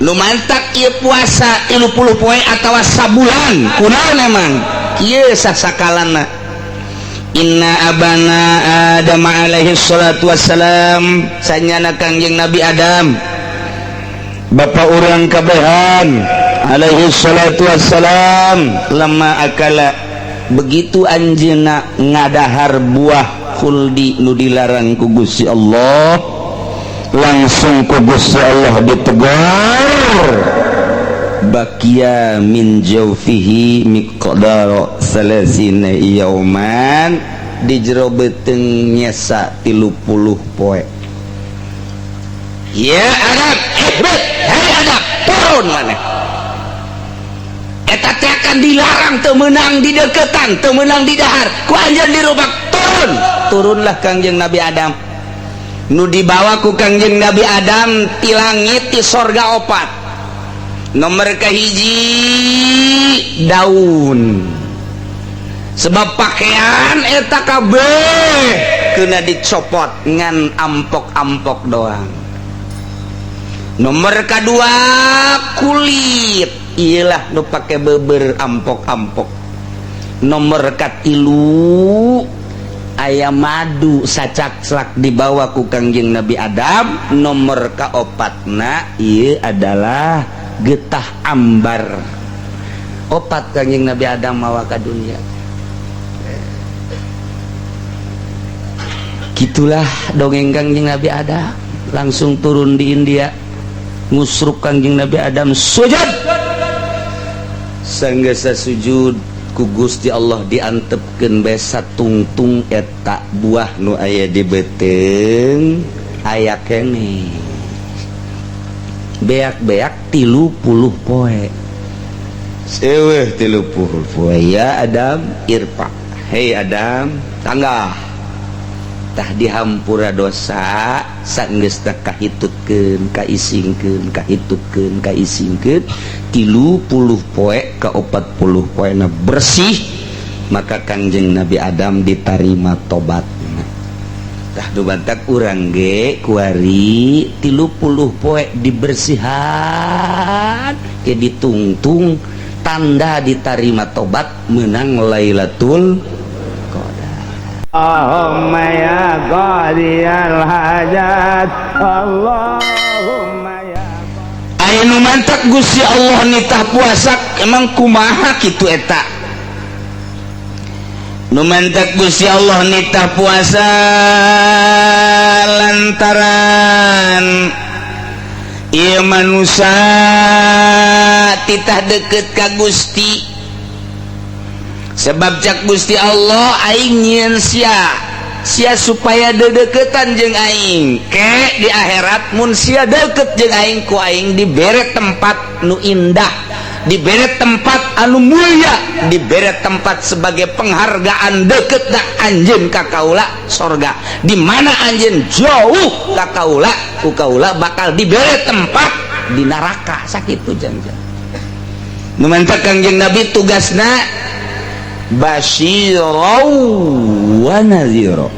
Nu mantak ieu puasa 30 poe atawa sabulan, kunaon emang kieu sasakalana? Inna abana Adam alaihi salatu wassalam, sanyana Kangjeng Nabi Adam, bapak urang kabehan, alaihi salatu wassalam, lamma akala, begitu anjeunna ngadahar buah khuldi nu dilarang ku Gusti Allah, langsung ku Gusti Allah ditegur, baqiya min jawfihi miqdar salasina yauman, di jero beuteung nyesa 30 poe. Ya Adam, ihbit, hai Adam, turun maneh. Eta teh akan dilarang, teu meunang dideketan, teu meunang didahar, ku anjeun dirubak turun. Turunlah Kangjeng Nabi Adam, nu dibawa ku Kangjeng Nabi Adam ti langit, ti sorga, opat. Nomor kahiji daun, sebab pakaian eta kabeh kena dicopot, ngan ampok-ampok doang. Nomor kedua kulit, iyalah nu pake beber, ampok-ampok. Nomor katilu aya madu sacakslak dibawa ku Kangjeng Nabi Adam. Nomor kaopatna ieu adalah getah ambar. Opat Kangjeng Nabi Adam mawa ka dunia. Gitulah dongeng Kangjeng Nabi Adam. Langsung turun di India, ngusruk Kangjeng Nabi Adam sujud, sanggesa sujud ku Gusti Allah diantepkeun bae satungtung eta buah nu aya di beuteung, aya keneh beak-beak 30 poe. Seweh 30 poe, ya Adam irfa, hei Adam, tangga tah dihampura dosa. Sanggeus teh kahitutkeun, kaisingkeun, kahitutkeun, kaisingkeun 30 poe, ka 40 poena bersih, maka Kangjeng Nabi Adam ditarima tobatna. Tah, nu bantak urang ge kuari 30 poe dibersihan ke ditungtung, tanda ditarima tobat menang Lailatul Qadar. Allahumma ya qadiyal hajat, Allahumma ya. Aya nu mantak Gusti Allah nitah puasa emang kumaha kitu eta? Nu mantak Gusti Allah nitah puasa lantaran ieu manusia titah deket ka Gusti, sebab cak Gusti Allah, aing nyieun sia sia supaya dedeketan jeung aing ke di akhirat. Mun sia deket jeung aing, ku aing dibere tempat nu indah, dibere tempat anu mulia, dibere tempat sebagai penghargaan deket dak anjeun ka kaula, sorga. Di mana anjeun jauh ka kaula, ku kaula bakal dibere tempat di neraka. Sakitu jangjang. Nu mantak Kangjeng Nabi tugasna basyirau wa nadhira.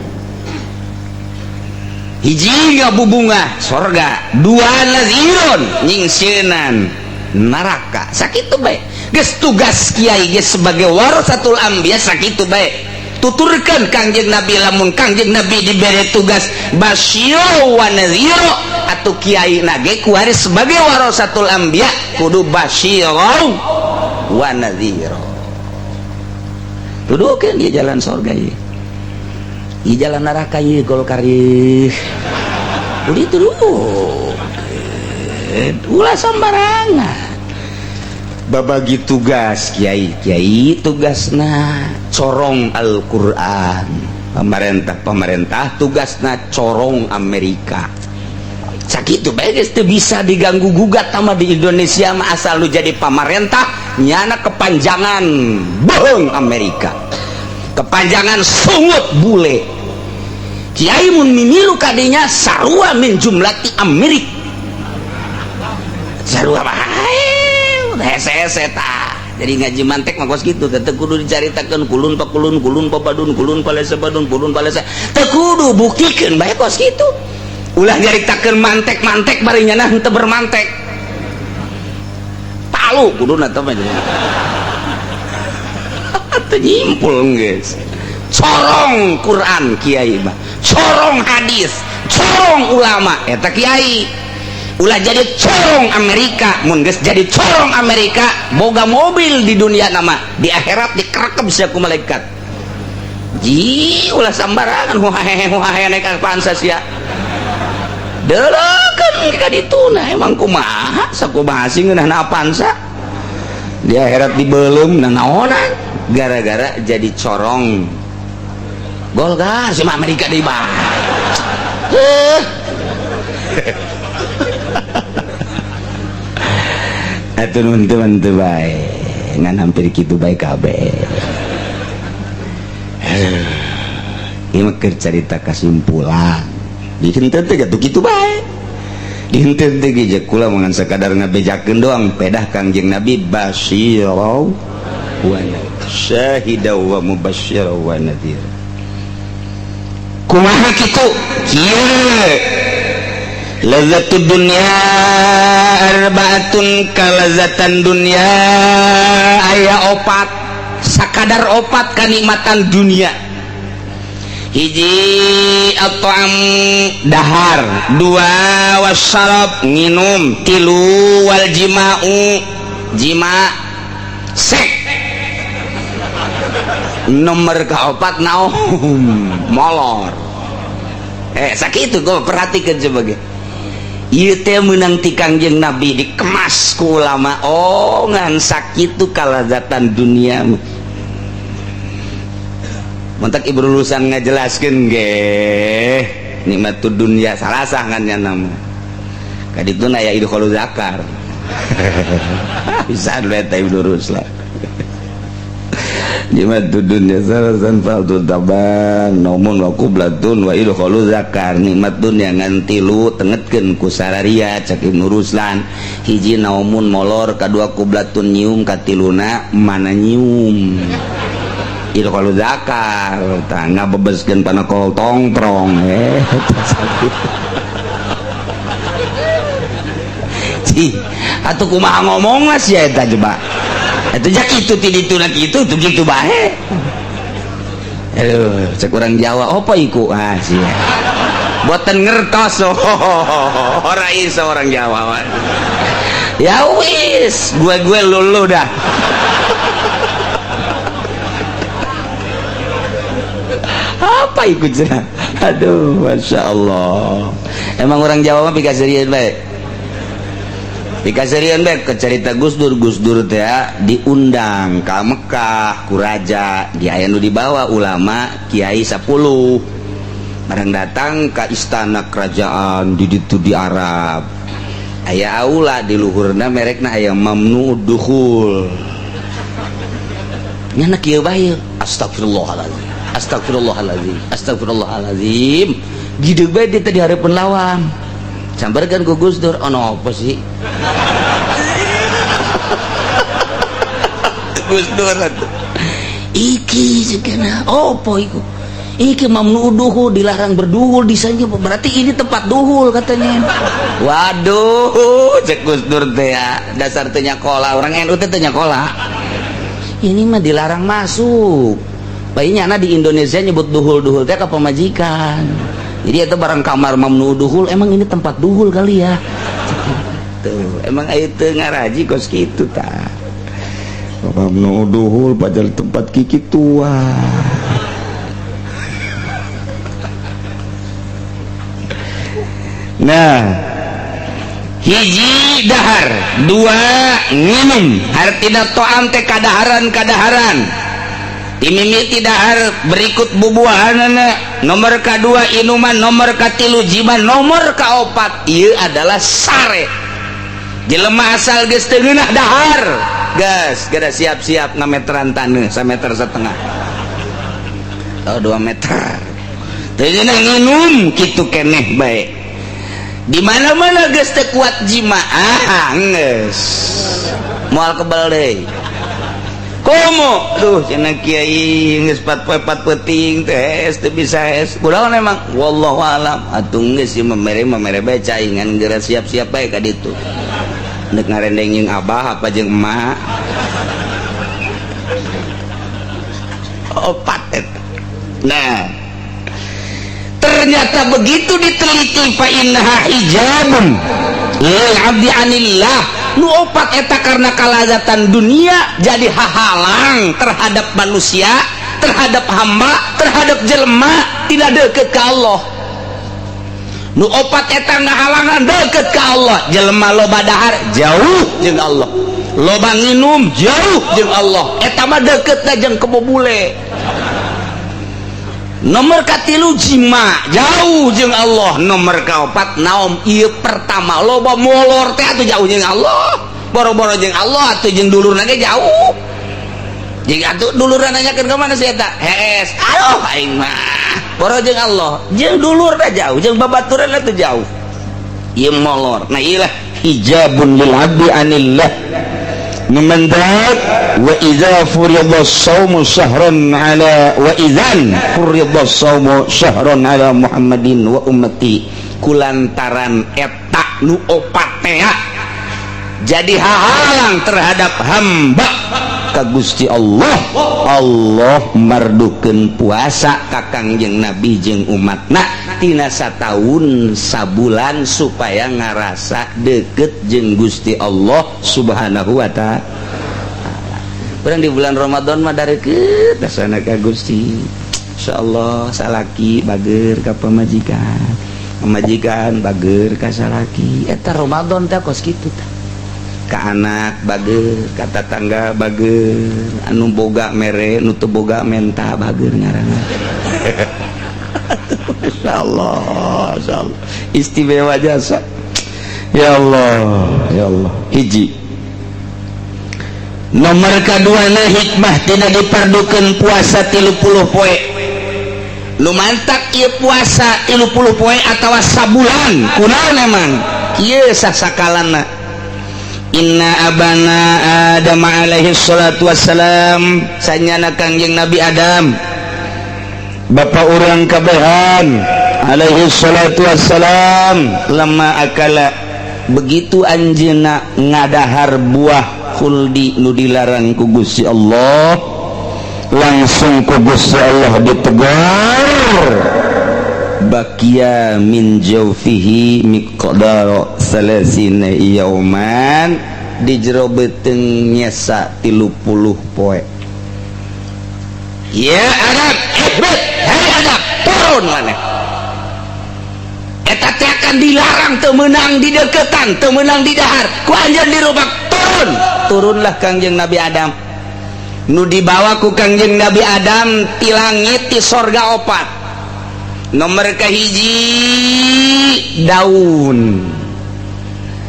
Hiji ngabubungah sorga, dua nadhiron nyingsieunan neraka. Sakitu bae geus tugas kiai geus sebagai warasatul anbiya. Sakitu bae tuturkeun Kangjeng Nabi. Lamun Kangjeng Nabi dibere tugas basyirau wa nadhira, atuh kiai nage kuari sebagai warasatul anbiya kudu basyirau wa nadhira. Tuduhkeun dia jalan sorga ieu, ieu jalan neraka ieu, Golkar ieu. Udah dituduhkeun, ulah sembarangan babagi tugas. Kiai kiai tugasna corong Al-Quran, pemerintah pemerintah tugasna corong Amerika. Sakitu bae geus, teu bisa diganggu gugat sama di Indonesia mah. Asal lu jadi pamarentah, nyana kepanjangan bohong Amerika, kepanjangan sungut bule. Kiai mun mimilu kadinya sarua min jumlati Amerik, sarua bae hese-hese tah. Jadi ngaji mantek mah kos kitu, teu kudu dicaritakeun kulun pakulun, kulun papadun, kulun palesa badun, kulun palesa, teu kudu, buktikeun bae kos kitu. Ulah nyaritakeun mantek-mantek bari nyana henteu bermantek. Palu kuduna teh mah. Teu nyimpul geus. Corong Quran kiai mah, corong hadis, corong ulama eta kiai. Ulah jadi corong Amerika, mun geus jadi corong Amerika boga mobil di dunia nama, di akhirat dikerekep sia ku malaikat. Ji ulah sambarangan huhahe huhahe naik Avanza sia. Deuleukeun ka dituna emang kumaha sakumaha sih ngeunahna Avanza. Di akhirat dibeuleum nanaonan gara-gara jadi corong Golkar sama Amerika di bah. Atuh nun teman teu bae ngan hampir kitu bae kabeh. Ieu mah keur carita kasimpulan. Di henteu teh gatuh kitu bae. Di henteu teh ge kula mah ngan sakadar ngabejakeun doang pedah Kangjeng Nabi basyirau wa syahida wa mubasysyira wa nadhir. Kumaha kitu? Kieu lazzatud dunya arbaatun kalazatan dunya aya opat sakadar opat kanikmatan dunia. Hiji at-ta'am dahar, dua wasyarab nginum, tilu wal jima'u jima sek, nomor keopat naum molor. Sakitu gua perhatikan sebagai ieu teh meunang ti Kangjeng Nabi dikemas ku ulama. Oh ngan sakitu kalazatan dunia. Mentak ibu lulusan ngajelaskeun ge nikmatud dunya salah sah ngan nya nama. Kadituna aya idkhulul zakar. Bisa eta Ibnu Ruslan. Nikmatud dunya salasan fardhu taban naumun wa qublatun wa idkhulul zakar. Nikmat dunya ngan tilu tengetkeun ku sararia cak Ibnu Ruslan. Hiji naumun molor, kadua qublatun nyium, katiluna mana nyium. Idkhulul zakar tah ngabebeskeun panakol tongtrong. Cih, atuh kumaha ngomongna sia eta coba. Atuh jak kitu ti dituna kitu tuh kitu bae. Aduh, cek urang Jawa apa iku? Ah sia. Boten ngertos. Ora iso orang Jawa. Ya wis, gue lulu dah. Apa ikut cenah? Aduh, masya Allah. Emang orang Jawa mah pikaserian bae. Pikaserian bae ke cerita Gus Dur, Gus Dur teh diundang ka Mekah ku raja, di aya nu dibawa ulama kiai 10. Barang datang ka istana kerajaan di ditu di Arab. Aya aula di luhurna merekna aya mamnu dukhul. Nyana kieu bae. Astagfirullahalazim. Astagfirullahalazim. Astagfirullahalazim. Gideg bae dia tadi hareupeun lawang. Sambarkeun ku Gus Dur, ono apa sih? Gus Dur atuh. Iki segana opo iku? Iki mamnu duhul, dilarang berduhul di sana, berarti ini tempat duhul katanya. Waduh, cek Gus Dur teh ya, dasar teu nyakola, orang NU teh teu nyakola. Ini mah dilarang masuk. Bayinya na di Indonesia nyebut duhul-duhul teh ka pamajikan. Jadi itu barang kamar mamnu duhul, emang ini tempat duhul kali ya. Tuh, emang aya teu ngaraji kos kitu tah. Mamnu duhul padahal tempat kiki tua. Nah, hiji dahar, dua nginum, artina to'am teh kadaharan-kadaharan. Timimiti dahar berikut bubuahanana, nomor kadua inuman, nomor katilu jiman, nomor kaopat ieu adalah sare. Jelema asal geus teu ngeunah dahar, geus geus siap-siap ngameteran taneuh sameter setengah. Oh 2 meter. Teu ngeunah nginum kitu keneh bae. Di mana-mana geus teu kuat jima, ah geus. Moal kebal deui. Komo, duh cenah kiai geus 4 poe 4 peuting teh teu bisa es. Kunaon emang? Wallahu alam. Atuh geus ieu mah mere bae cai ngan geura siap-siap bae ka ditu. Nek ngarendeng jeung abah apa jeung emak? Opat eta. Nah, ternyata begitu diteliti fa innaha hijabun lil abdi anillah. Nu opat eta karena kalazatan dunia jadi hahalang terhadap manusia, terhadap hamba, terhadap jelema tidak deket ke Allah. Nu opat eta ngahalangan deket ke Allah. Jelema loba dahar jauh jeung Allah, loba nginum jauh jeung Allah, eta mah deketna jeung kebo bule. Nomor katilu jima jauh jeung Allah. Nomor kaopat naom ieu pertama loba molor teh atuh jauh jeung Allah, boro-boro jeung Allah atuh jeung dulurna ge jauh. Jeung atuh dulurna nanyakeun ka mana si eta? Hees, aduh aing mah boro jeung Allah, jeung dulurna jauh, jeung babaturanna teh jauh. Ieu molor. Nah ieu lah hijabun lil abdi anillah. Numandak wa idza furida shaumu syahran ala wa idzan furida shaumu syahran ala Muhammadin wa ummati. Kulantaran eta nu opat teh jadi hahalang terhadap hamba ka Gusti Allah. Allah mardukeun puasa ka Kangjeng Nabi jeung umatna tina sataun sabulan supaya ngarasa deket jeung Gusti Allah Subhanahu wa ta'ala. Urang di bulan Ramadan mah dareukeut dasana ka Gusti. Insyaallah salaki bager ka pamajikan, pamajikan bager ka salaki. Eta Ramadan teh kos kitu tah. Ka anak bager, ka tatangga bager, anu boga mere, nu teu boga menta bager ngaranna. Insyaallah, insyaallah istimewa jasa. Ya Allah, ya Allah. Hiji. Nomor kaduana hikmah tina dipardukeun puasa 30 poe. Nu mantak ieu puasa 30 poe atawa sabulan, kunaon emang? Kieu sasakalana. Inna abana Adam alaihi salatu wassalam, sanyana Kangjeng Nabi Adam, bapak urang kabehan alaihi salatu wassalam, lama akala begitu anjeunna ngadahar buah khuldi nu dilarang ku Gusti Allah, langsung ku Gusti Allah ditegur, bakia min jaufihi miqdar salasina yauman, di jero beuteung nyesa 30 poe. Ya Adam, ihbit, hai Adam, turun maneh. Eta teh akan dilarang teu meunang di deketan, teu meunang di dahar, ku anjeun dirubak turun. Turunlah Kangjeng Nabi Adam. Nu dibawa ku Kangjeng Nabi Adam ti langit ti sorga opat. Nomor kahiji daun.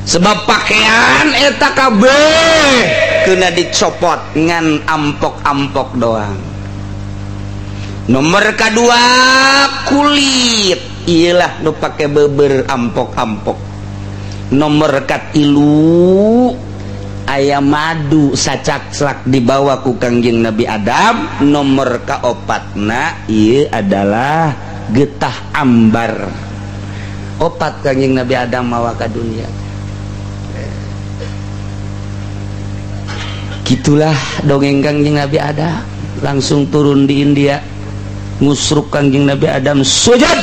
Sebab pakaian eta kabeh kena dicopot ngan ampok-ampok doang. Nomor kedua kulit, iyalah nu pake beber ampok-ampok. Nomor katilu aya madu sacakslak dibawa ku Kangjeng Nabi Adam. Nomor kaopatna ieu adalah getah ambar. Opat Kangjeng Nabi Adam mawa ka dunia. Gitulah dongeng Kangjeng Nabi Adam. Langsung turun di India, ngusruk Kangjeng Nabi Adam sujud.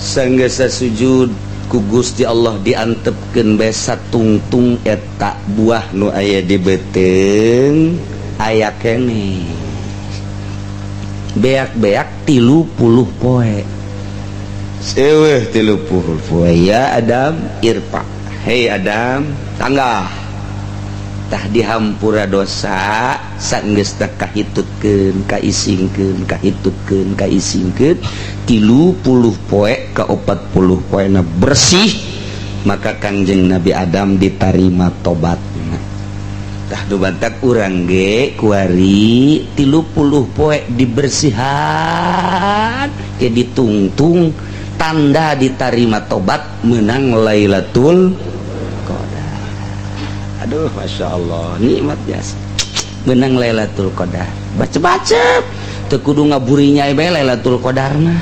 Sanggesa sujud ku Gusti Allah diantepkeun bae satungtung eta buah nu aya di beuteung aya keneh. Beak-beak 30 poe. Seweh 30 poe. Ya Adam irfa. Hei Adam, tangga. Tah dihampura dosa sanggeus teh kahitutkeun, kaisingkeun, kahitutkeun, kaisingkeun 30 poe ka 40 poena bersih, maka Kangjeng Nabi Adam ditarima tobatna. Tah nu bantak urang ge kuari 30 poe dibersihan ke ditungtung tanda ditarima tobat menang Lailatul Qadar. Aduh, Masya Allah, nikmat biasa menang Lailatul Qadar. Baca-baca teu kudu ngaburinya bae Lailatul Qadar mah.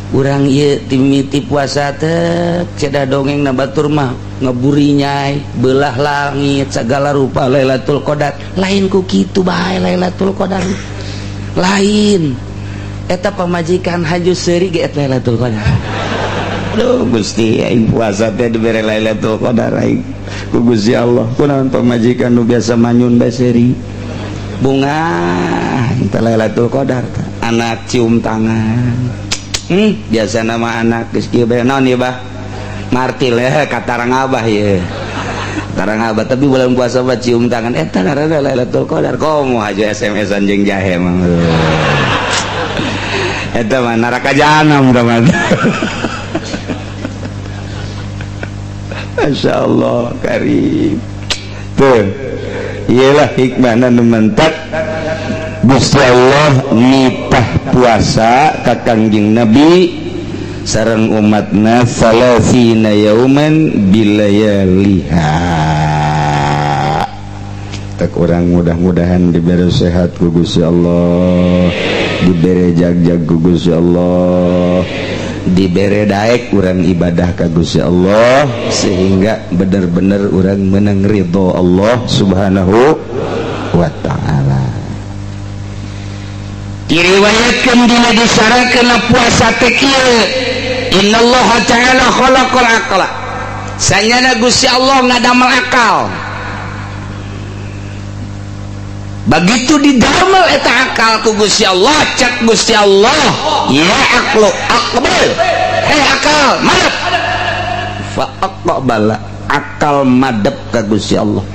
Urang ieu timiti puasa teh cedah dongeng na batur mah Ngeburinyai belah langit segala rupa Lailatul Qadar. Lain ku kitu bae Lailatul Qadar. Lain. Eta pamajikan haju seuri ge eta Lailatul Qadar. Aduh Gusti, aing puasa teh dibere Lailatul Qadar aing. Ku Gusti Allah, kunaon pamajikan nu biasa manyun bae seuri. Bunga eta Lailatul Qadar. Anak cium tangan. Biasa nama anak geus kieu bae naon ieu bah? Martil ya katarang abah ya. Tarang abah tapi bulan puasa mah cium tangan eta ngaranna Lailatul Qadar. Komo haju SMS-an jeung jahe mah. Eta mah neraka jahanam tah mah. Masya Allah karim. Tuh, iyalah hikmahna nu mentak Gusti Allah nitah puasa ka Kangjeng Nabi sareng umatna salasina yauman bilayaliha. Tak urang mudah-mudahan diberi sehat ku Gusti Allah, diberi jag-jag ku Gusti Allah, dibere daek urang ibadah ka Gusti Allah sehingga bener-bener urang menang ridho Allah Subhanahu wa ta'ala. Diriwayatkan dina disarakeun puasa teh kieu, innallaha ta'ala khalaqal aqla. Sanyana Gusti Allah ngadamel akal. Begitu didamel eta akal ku Gusti Allah, cak Gusti Allah, ya aqlu aqbal, hei akal madep, fa aqbala, akal madep ka Gusti Allah.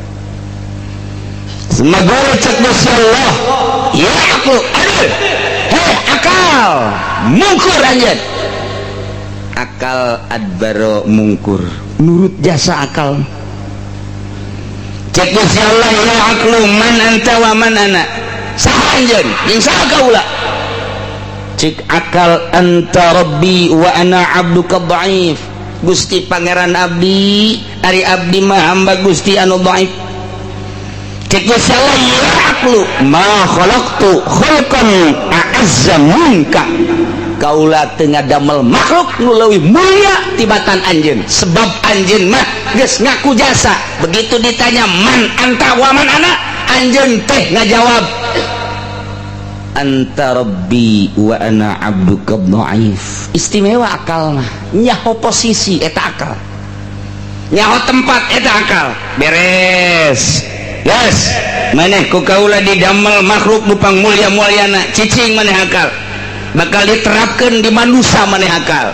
Semoga cak Gusti Allah, ya aqlu adil, hei akal mungkur anjeun. Akal adbaro mungkur, nurut jasa akal. Cek Gusti Allah, ya aqlu man anta wa man ana, saha anjeun jeung saha kaula. Cek akal anta rabbi wa ana abduka dhaif, Gusti pangeran abdi, ari abdi mah hamba Gusti anu dhaif. Cek Gusti Allah, ya aqlu ma khalaqtu khalqan a'azza minka, kaula teu ngadamel makhluk nu leuwih mulia tibatan anjeun, sebab anjeun mah geus ngaku jasa. Begitu ditanya man anta wa man ana, anjeun teh ngajawab anta rabbi wa ana abduka dhaif. Istimewa akal mah, nyaho posisi eta akal, nyaho tempat eta akal. Beres. Yes, maneh ku kaula didamel makhluk nu pangmulia-muliana, cicing maneh akal. Bakal diterapkan di manusia maneh akal.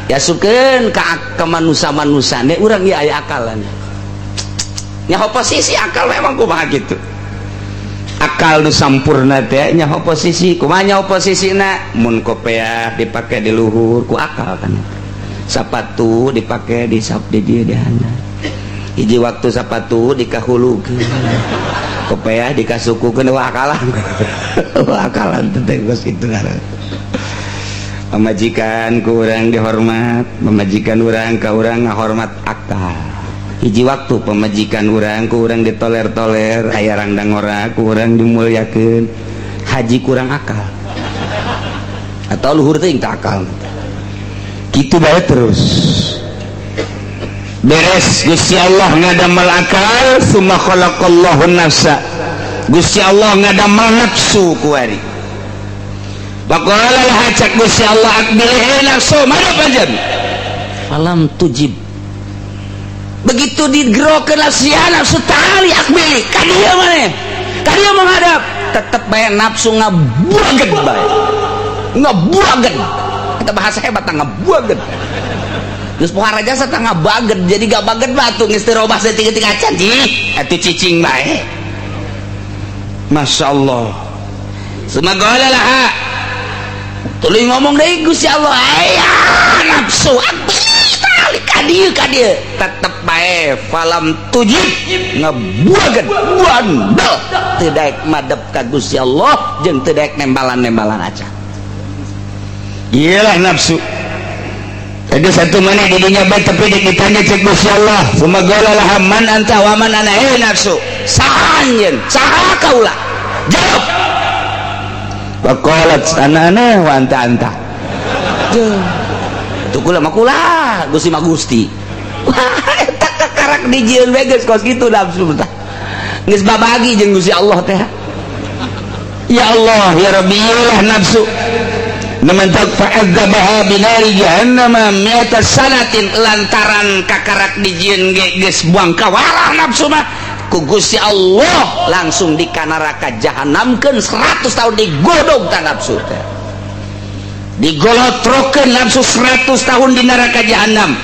Yasukeun ka manusia-manusia ne urang ieu aya akalan. Nyaho posisi akal memang kumaha kitu. Akal nu sampurna teh nyaho posisi, kumaha nyaho posisina? Mun kopeah dipake di luhur ku akal kan. Sapatu dipake di sap di dieu di handap. Hiji waktu sapatu dikahulukeun. Kopeah dikasukukeun wah akalan. Wah akalan teh geus kitu ngaran. Pamajikan ku urang dihormat, pamajikan urang ka urang ngahormat akal. Hiji waktu pamajikan urang ku urang ditoler-toler, aya rangdang ora ku urang dimuliakeun. Haji kurang akal. Atau luhur teuing teh akal. Kitu bae terus. Beres Gusti Allah ngadamel akal, summa khalaqallahu nafsa. Gusti Allah ngadamel nafsu kuari. Waqala laha cak Gusti Allah aqbil nafsu madep anjeun. Falam tujib. Begitu digerokeun nafsu ya nafsu ta'ali aqbili ka dieu maneh. Ka dieu menghadap, tetep bae nafsu ngabuageun bae. Ngabuageun. Eta bahasa hebat ngabuageun. Geus pohara jasa tah ngabageun, jadi gak bageun batu geus teu robah saeutik-eutik acan cih. Atuh cicing bae. Masya Allah. Summa qala laha. Tuluy ngomong deui Gusti Allah, aya nafsu aqbili ka dieu ka dieu. Tetep bae falam tujib ngabuageun bandel teu daek madep ka Gusti Allah jeung teu daek nembalan-nembalan acan. Iyalah nafsu. Jadi satu mana di dunia baik tapi ditanya cek Gusti Allah. Summa qala laha man anta wa man ana, eh nafsu. Saha anjeun? Saha kaula? Jawab. Waqalat ana ana wa anta anta. Tuh kula mah kula, Gusti mah Gusti. Wah, eta Kakarak dijieun we geus kos kitu nafsu tah. Geus babagi jeung Gusti Allah teh. Ya Allah ya Rabbi, lah nafsu. Nementak fa'adzabaha binari jahannama mi'ata sanatin, lantaran kakarak dijieun ge geus buang kawarah nafsu mah ku Gusti Allah langsung di neraka jahanamkeun 100 tahun digodog ta nafsu teh. Digolotrokeun nafsu 100 tahun di neraka jahanam.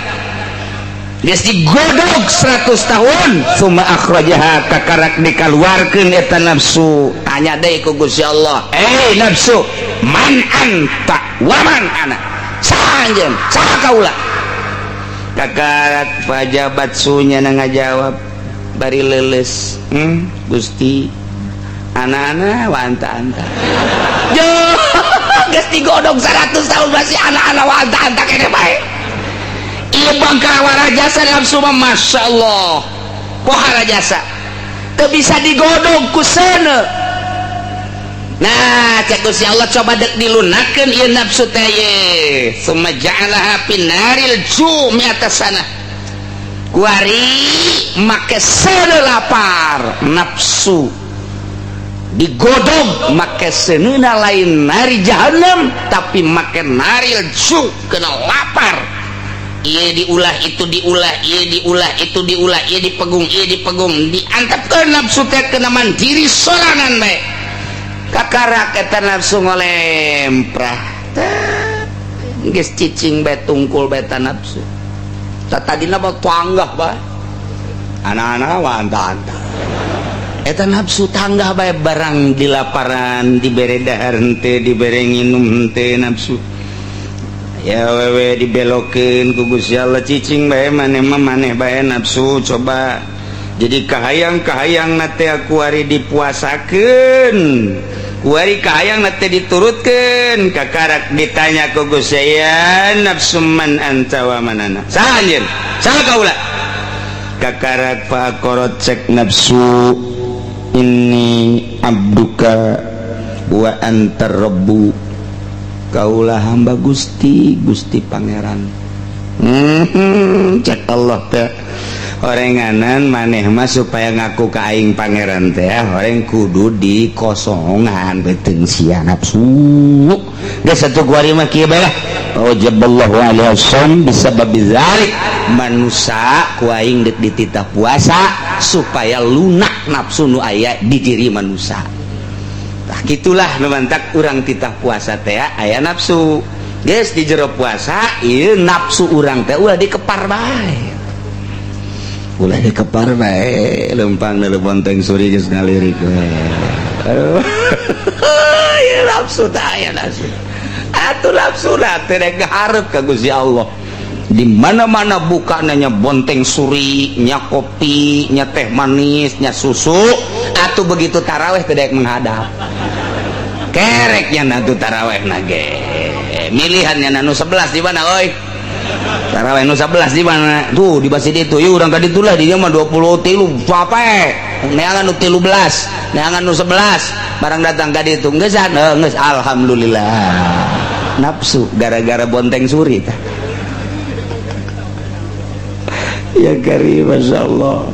Geus digodog 100 tahun, summa akhrajaha, kakarak dikaluarkeun eta nafsu. Tanya deui ku Gusti Allah, "Eh nafsu, man anta wa man ana?" Saha anjeun, saha kaula? Kakarak fajabat sunya ngajawab bari leuleus, Gusti, ana ana wa anta anta." Yo, geus digodog 100 tahun masih ana ana wa anta anta kene bae. Ieu bangkawara jasa nafsu mah, Masya Allah, pohara jasa teu bisa digodog ku seuneu. Nah, cek Gusti Allah, coba dek dilunakeun ieu nafsu teh ye. Summa ja'alaha finaril ju mi'ata sanah. Kuari make seuneu lapar nafsu digodog make seuneuna, lain nari jahanam tapi make naril ju, kena lapar. Iya diulah, itu diulah, iya diulah, itu diulah, iya dipegung, iya dipegung, diantepkeun nafsu teh kena mandiri sorangan bae. Kakarak eta nafsu ngolemprah teh geus cicing bae, tungkul bae ta nafsu. Ta tadina mah tanggah bae, ana-ana wa anta-anta. Eta nafsu tanggah bae, barang dilaparan, dibere dahar henteu, dibere nginum henteu nafsu. Ya wewe dibelokeun ku Gusti Allah, cicing bae maneh mah, maneh bae nafsu coba. Jadi kahayang-kahayang na teh kuari dipuasakeun, kuari kahayang na teh diturutkeun. Kakarak ditanya ku Gusti, "Ya nafsu, man anta wa man ana?" Saha anjeun, saha kaula? Kakarak faqorot, cek nafsu, "Inni abduka wa anta rabbu." Kaulah hamba Gusti, Gusti Pangeran. Cek Allah teh, orenganan maneh mah supaya ngaku ka aing pangeran teh orang kudu dikosongan beuteung sia nafsu. Geus satu kuari mah kieu bae lah. Wajaballahu alaihi wasallam bisababi dzalik, manusa ku aing deuk dititah puasa supaya lunak nafsu nu aya di diri manusa. Tah gitulah nu mantak urang titah puasa teh aya nafsu. Geus di jero puasa ieu nafsu urang teh ulah dikepar bae. Ulah dikepar bae, lempang dari bonteng suri geus ngalirik we. Aduh. Ieu nafsu teh aya nafsu. Atuh nafsu lah teh rek hareup ka Gusti Allah. Di mana-mana bukannya bonteng suri, nya kopi, nya teh manis, nya susu, atuh begitu taraweh teh daek menghadap. Kereknya nanti taraweh nage. Milihannya nu 11 di mana oi? Taraweh nu 11 di mana? Tuh di masjid itu. Yuk urang ka ditu lah, di dieu mah 23 pape. Neangan nu 13, neangan nu 11. Barang datang ka ditu geus geus alhamdulillah. Nafsu gara-gara bonteng suri tah. Ya karim, Masya Allah.